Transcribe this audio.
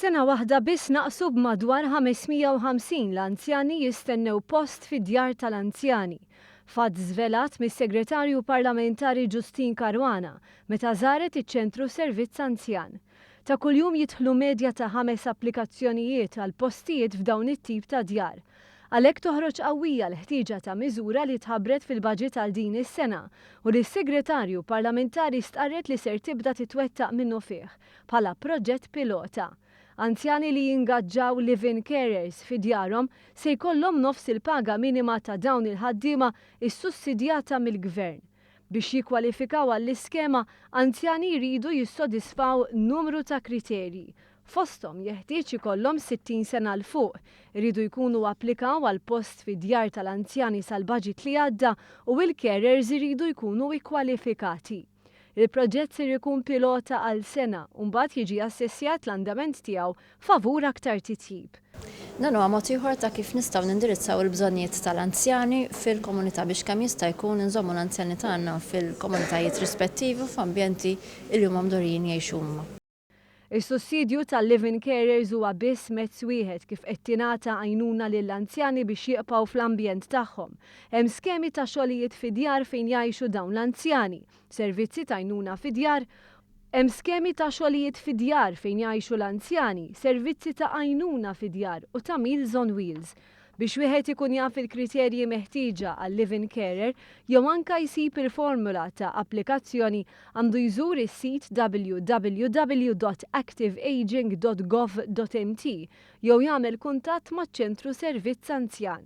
F'sena waħda biss naqsu b'madwar 550 l-anzjani jistennew post fid-djar tal-anzjani. Fatt żvelat mis-Segretarju Parlamentari Justyne Caruana meta żaret iċ-Ċentru Servizz Anzjan. Ta' kuljum jidħlu medja ta' ħames applikazzjonijiet għal postijiet f'dawn it-tip ta' djar. Għalhekk toħroġ qawwija l-ħtieġa ta' miżura li tħabbret fil-baġit għal din is-sena u li s-Segretarju Parlamentari stqarret li ser tibda titwettaq minnufih bħala proġett pilota. Anzjani li jingaġġaw live-in carers fi djarhom se jkollhom nofs il-paga minima ta' dawn il-ħaddiema ssussidjata mill-Gvern. Biex jikkwalifikaw għall-iskema, anzjani jridu jissodisfaw numru ta' kriterji. Fosthom jeħtieġ ikollhom 60 sena 'l fuq, iridu jkunu applikaw għal post fi djar tal-anzjani sal-baġit li għadda u l-carers iridu jkunu ikkwalifikati. Il-proġett ser ikun pilota għal sena u mbagħad jiġi assessjat l-andament tiegħu favur aktar titjib. Dan huwa mod ieħor ta' kif nistgħu nindirizzaw il-bżonnijiet tal-anzjani fil-komunità biex kemm jista' jkun inżommu l-anzjani tagħna fil-komunitajiet rispettivi u f'ambjenti li huma mdorrijin jgħixu huma. Is-sussidju tal-live-in carers huwa biss mezz wieħed kif qed tingħata għajnuna lill-anzjani biex jiqpgħu fl-ambjent tagħhom. Hemm skemi ta' xogħlijiet fi djar fejn jgħixu dawn l-anzjani, servizzi ta' għajnuna fi djar, Hemm skemi ta' xogħlijiet fi djar fejn jgħixu l-anzjani, servizzi ta' għajnuna fi djar u ta' Meals on Wheels. Biex wieħed ikun jaf il-kriterji meħtieġa għal live-in carer jew anka jsib il-formula ta' applikazzjoni għandu jżur is-sit www.activeageing.gov.mt jew jagħmel kuntatt maċ-Ċentru Servizz Anzjan.